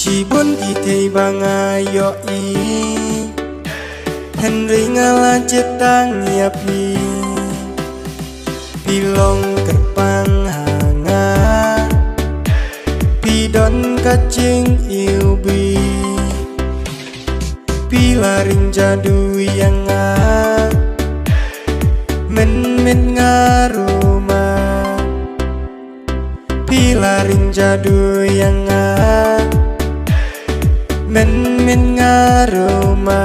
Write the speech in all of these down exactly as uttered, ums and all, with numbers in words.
Ki bun ki thei ba nga ïohi, hynrei nga la jied tang ïa phi. Phi long kyrpang ha nga, phi don ka jingiwbih. Phi la ring jadu ïa nga, mynmiet nga ruma. Phi la ring jadu ïa nga, mynmiet nga ruma.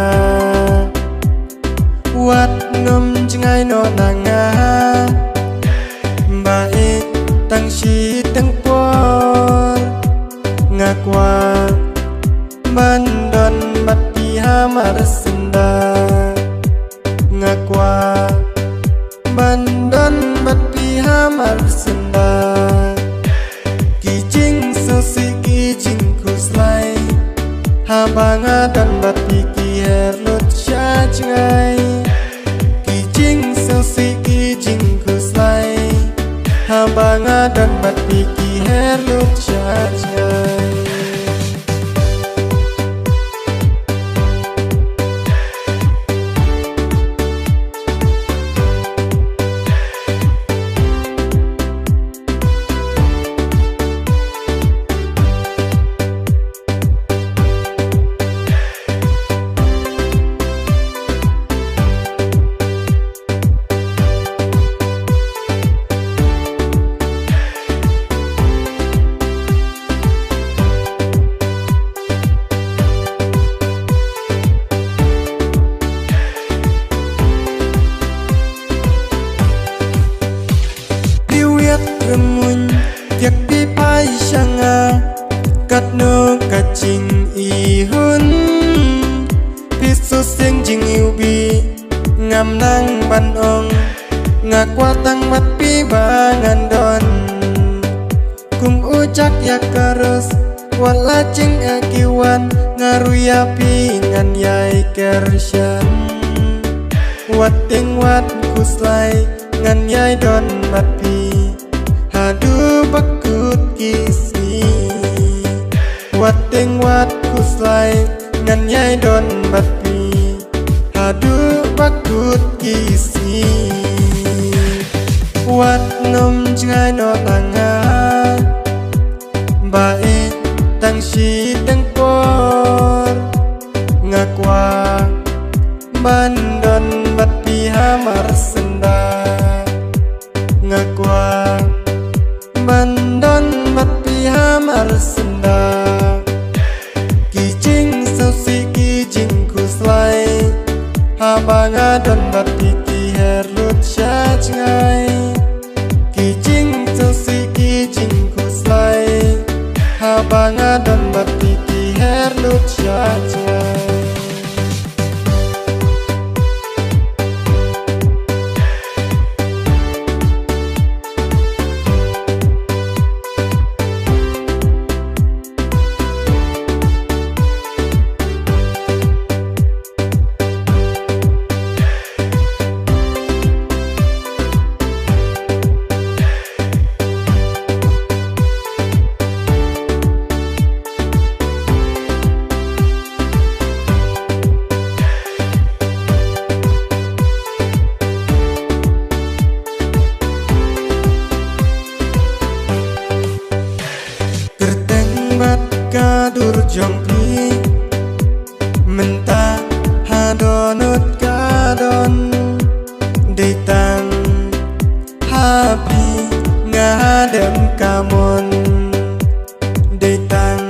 Wat nym jngai noh na nga, ba ïeit tang shiteng por. Nga kwah ban don bad phi hamar syndah. Nga kwah ban don bad phi hamar syndah. Ki jingsngewsih ki jingkhuslai, haba nga don bad phi ki her lut sha jngai. Ki jingsngewsih ki jingkhuslai, haba nga don bad phi ki her lut sha jngai. Phi wiat rymmuiñ, ïa phi phai sha nga, katno ka jingihun. Phi shu seng jingiwbih, ngam nang ban ong, nga kwah tang bad phi ba ngan don. Kum u Jack ïa ka Rose, wat la jingeh ki wan, nga ruh ïa phi ngan ïai kyrshan. Wat tieng wat khuslai, ngan ïai don bad phi haduh ba kut ki sngi. Wat tieng wat khuslai, ngan ïai don bad phi haduh ba kut ki sngi. Wat nym jngai noh na nga, ba ïeit tang shiteng por. Nga kwah ban don bad phi hamar syndah. Nga kwah ban don bad phi hamar syndah. Ki jingsngewsih ki jingkhuslai, haba nga don bad phi ki her lut sha jngai. Ki jingsngewsih ki jingkhuslai, haba nga don bad phi ki her lut sha jngai. Kyrteng bad ka dur jong phi, mynta ha dohnud ka don. Dei tang ha phi nga dem ka mon. Dei tang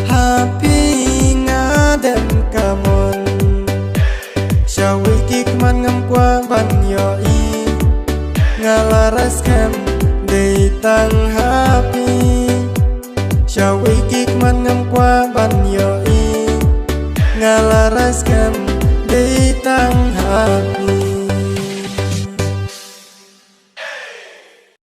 ha phi nga dem ka mon. Sha wei ki khmat ngam kwah ban ïohi. Nga la rai skhem dei tang ha